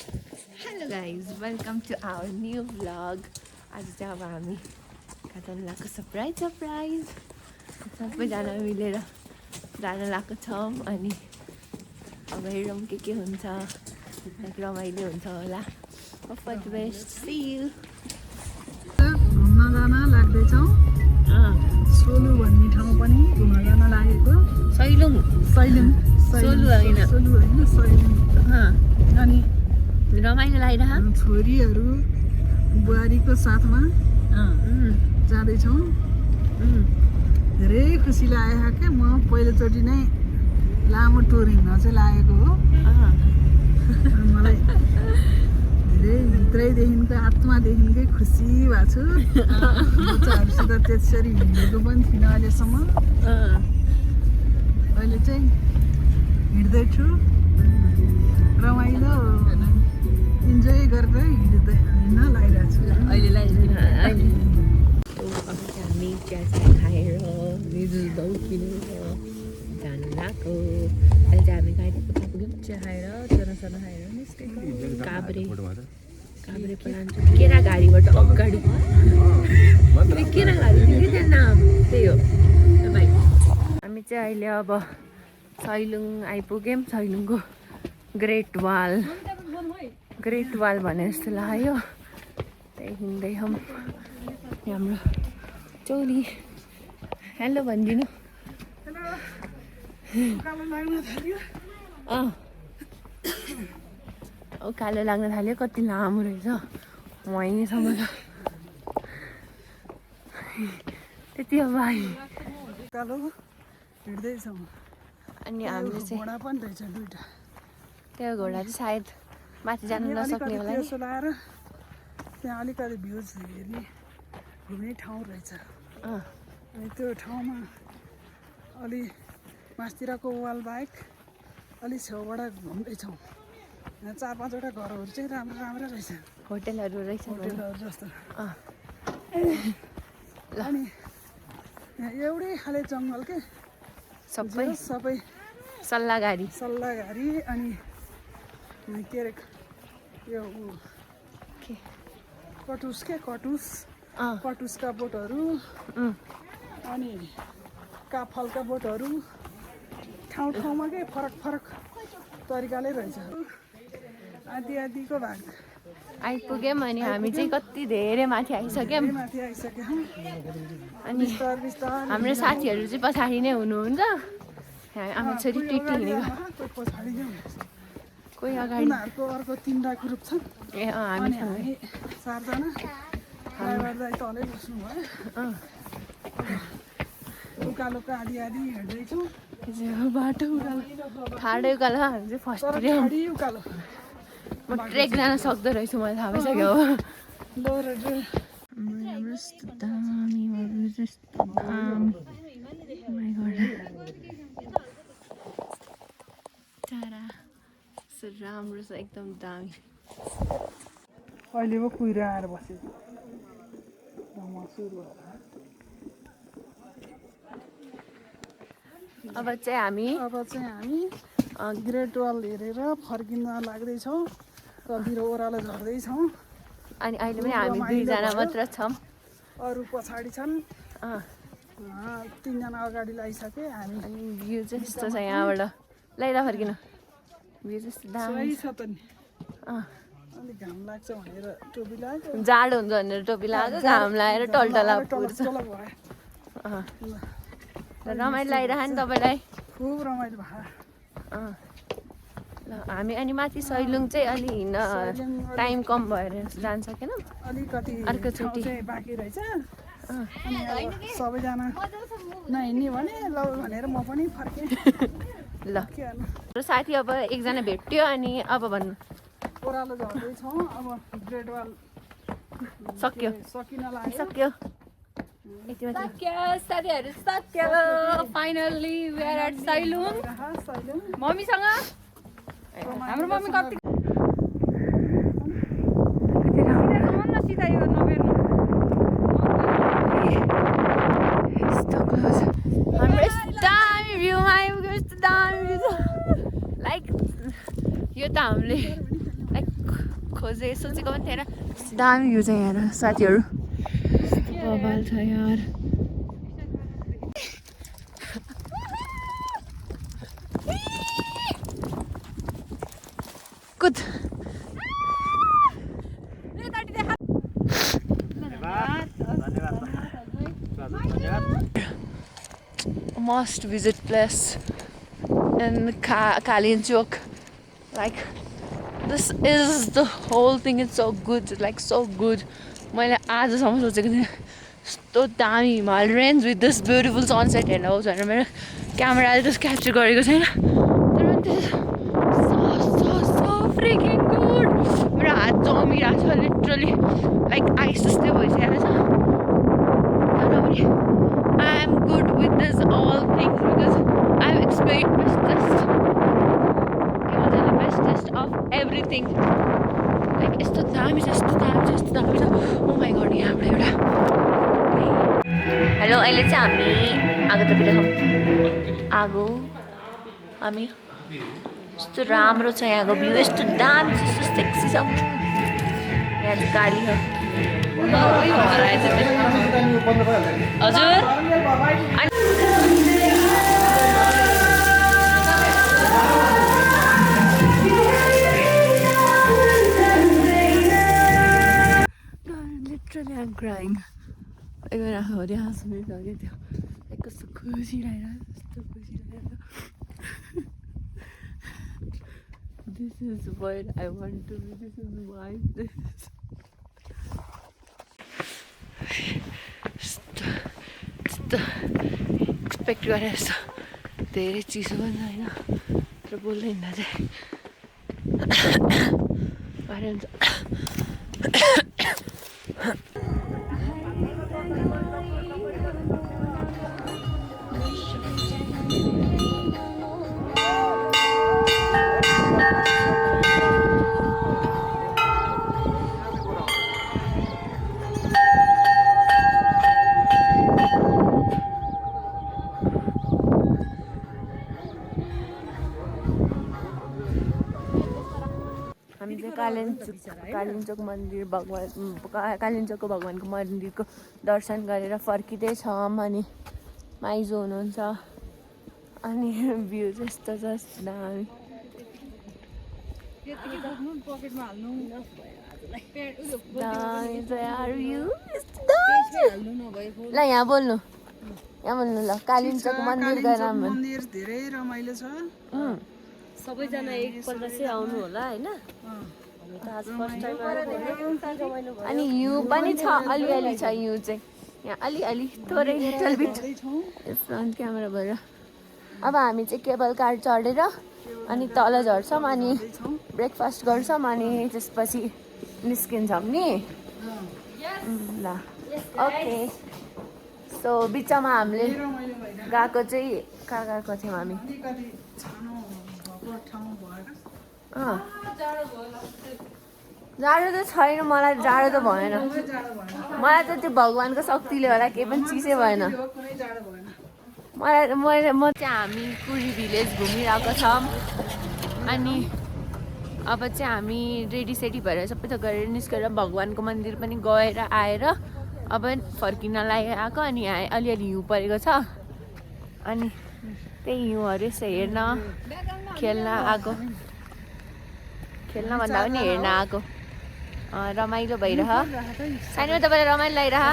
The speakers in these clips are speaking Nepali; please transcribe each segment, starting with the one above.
Hello guys, welcome to our new vlog. आज चाहिँ अब हामी कहाँ लाग्छ सरप्राइज सबैजना मिलेर जान लाग्छ छौँ अनि अब हेरौँ के हुन्छ रमाइलो हुन्छ होला. All the best. See you. घुम्न जान लाग्दैछौँ. सोलु भन्ने ठाउँ पनि घुम्न जान लागेको. सैलुङ सोलु होइन सैलुङ. अनि रमाइलो लागिरहेको छोरीहरू बुहारीको साथमा जाँदैछौँ. धेरै खुसी लागेको क्या. म पहिलोचोटि नै लामो टुर हिँड्न चाहिँ लागेको हो. मलाई धेरै भित्रैदेखिको आत्मादेखिकै खुसी भएको छु. बच्चाहरूसित त्यसरी हिँडेको पनि थिइनँ अहिलेसम्म. अहिले चाहिँ हिँड्दैछु. रमाइलो इन्जोय गरेर हिँड्न लागिरहेको छु अहिले हामी चिया खाएर जुस भाउ किनेर जानु लाग्यो. अहिले चाहिँ हामी गाडीको पुग्यौँ. चिया खाएर चना खाएर निस्केको काभ्रे प्लान्ट केरा गाडीबाट अगाडि केरा गाडी थियो त्यहाँ नाम त्यही हो भाइ. हामी चाहिँ अहिले अब सैलुङ आइपुग्यौँ. सैलुङको ग्रेट वाल भने जस्तो लाग्यो. त्यही हिँड्दै हौँ. हाम्रो चौली हेलो भनिदिनु. उकालो लाग्न थाल्यो. कति लामो रहेछ वहीँसम्म त. त्यति अब उकालो हिँड्दैछौँ. अनि हामीले चाहिँ घोडा पनि रहेछ दुईवटा. त्यो घोडा चाहिँ सायद माथि जानु नसक्ने होला नि. लाएर त्यहाँ अलिकति भ्युज हेर्ने घुम्ने ठाउँ रहेछ. अनि त्यो ठाउँमा अलि मास्तिरको वाल बाहेक अलि छेउबाट घुम्दैछौँ. यहाँ 4-5वटा घरहरू चाहिँ राम्रो रहेछ. होटेलहरू रहेछ होटेलहरू जस्तो. अनि यहाँ एउटै खाले जङ्गल के सबै सल्लाहगारी अनि के अरे यो कटुसका बोटहरू अनि काफलका बोटहरू ठाउँमा के फरक तरिकाले रहेछ. आदिको भाग आइपुग्यौँ. अनि हामी चाहिँ कति धेरै माथि आइसक्यौँ. अनि हाम्रो साथीहरू चाहिँ पछाडि नै हुनुहुन्छ. हाम्रो छोरी टिटी हिँडेको कोही अगाडि अर्को 3 ग्रुप छन्. हामी 4जना ड्राइभर दाइ तलै बस्नु भयो. उकालोको आधी हिँड्दैछौँ. बाटो उकालो ठाडो उकालो. हामी चाहिँ फर्स्ट उकालो म ट्रेक जान सक्दो रहेछु. मलाई थाहा भइसक्यो. राम्रो छ एकदम दामी. अहिले पो कुहिरो आएर बसेको. अब चाहिँ हामी ग्रेट वाल हेरेर फर्किन लाग्दैछौँ. तलतिर ओह्रालो झर्दैछौँ. अनि अहिले पनि हामी 2जना मात्र छौँ. अरू पछाडि छन्. 3जना अगाडि लागिसके. हामी अनि भ्यू चाहिँ यस्तो छ यहाँबाट. ल्याइदा फर्किनु. भ्यू चाहिँ दामी छ त नि. अलिक घाम लाग्छ भनेर टोपी लगाएको. जाडो हुन्छ भनेर टोपी लगाएको. घाम लगाएर टलटला पुर्छ. रमाइलो लागिरह नि तपाईँलाई. खुब रमाइलो भयो. ल हामी अनि माथि सैलुङ चाहिँ अलि हिँड्न टाइम कम भएर जान सकेनौँ. अलिकति अर्कोचोटि बाँकी रहेछ. अनि सबैजना नहिँड्ने भने ल भनेर म पनि फर्केँ. ल हाम्रो साथी अब एकजना भेट्यो. अनि अब भन्नु. ओह्रालो झर्दैछौँ. अब ग्रेट वाल सक्यो. साथीहरू सक्यो. Finally we are at Sailung. मम्मीसँग हाम्रो मम्मी कति हाम्रो दामी भ्यूमा आइपुग्यो. यस्तो दामी भ्यू छ. लाइक यो त हामीले लाइक खोजेँ सोचेको पनि थिएन दामी भ्यू छ यहाँ साथीहरू बबाल छ यार कुद must visit place in Kalinchok. Like this is the whole thing. It's so good, like so good. मैले आजसम्म सोचेको थिएँ यस्तो दामी हिमाल range with this beautiful sunset हेर्न आउँछ भनेर मेरो क्यामेराले त्यस क्याप्चर गरेको छैन तर त्यो so freaking good. मेरो हात जमिरहेको छ लिटरली लाइक आइस जस्तै भइसकेको छ तर पनि I am good with this all things because I have experienced bestest of everything. Like यस्तो दामी छ oh my god यहाँबाट एउटा हेलो अहिले चाहिँ हामी आगोतिर छौँ आगो हामी यस्तो राम्रो छ यहाँको भ्यू यस्तो दामी छ यस्तो सेक्सी छ यहाँ चाहिँ गाडी छ हजुर Literally I'm crying. Even I heard your husband talking to like a cozy This is what I want to be. This is why this expect गरेर यस्तो धेरै चिसो पनि छैन तर बोल्दै हिँड्दा चाहिँ गाह्रो हुन्छ कालिम्पोङ मन्दिर कालिम्पोङको भगवानको मन्दिरको दर्शन गरेर फर्किँदैछौँ अनि माइजो हुनुहुन्छ अनि भ्यू जस्तो दामी ल यहाँ बोल्नु ल कालिम्पोङ मन्दिर गएर मन्दिर धेरै रमाइलो छ सबैजना एकपल्ट चाहिँ आउनु होला हैन अनि हिउँ पनि छ अलिअलि छ हिउँ चाहिँ यहाँ अलिअलि थोरै लिटलबिट फ्रन्ट क्यामेरा भएर अब हामी चाहिँ केबल कार चढेर अनि तल झर्छौँ अनि ब्रेकफास्ट गर्छौँ अनि त्यसपछि निस्किन्छौँ नि ल ओके सो बिचमा हामीले गएको चाहिँ कहाँ गएको थियौँ हामी जाडो त छैन मलाई जाडो त भएन मलाई त त्यो भगवानको शक्तिले होला केही पनि चिसै भएन म चाहिँ हामी कुरी भिलेज घुमिरहेको छौँ अनि अब चाहिँ हामी रेडी भएर सबै त गरेर निस्केर भगवानको मन्दिर पनि गएर आएर अब फर्किनलाई आएको अनि अलिअलि हिउँ परेको छ अनि त्यही हिउँहरू यसो हेर्न खेल्न आएको खेल्न भन्दा पनि हेर्न आएको रमाइलो भइरह सानो तपाईँलाई रमाइलो लागिरह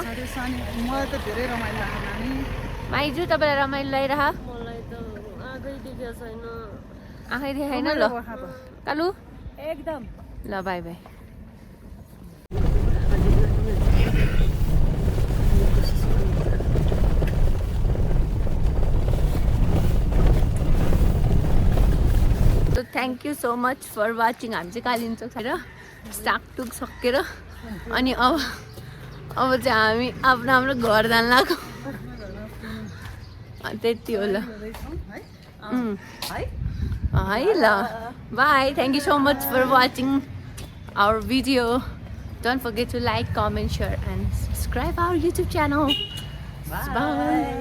माइजू तपाईँलाई रमाइलो लागिरह आँखै देखाएन ल कालु एकदम ल bye bye thank you so much for watching हामी चाहिँ कालिम्पोङ छैन साकटुक सकेर अनि अब चाहिँ हामी आफ्नो हाम्रो घर जान लाग्यो त्यति हो ल है ल bye thank you so much for watching our video don't forget to like comment share and subscribe our YouTube channel by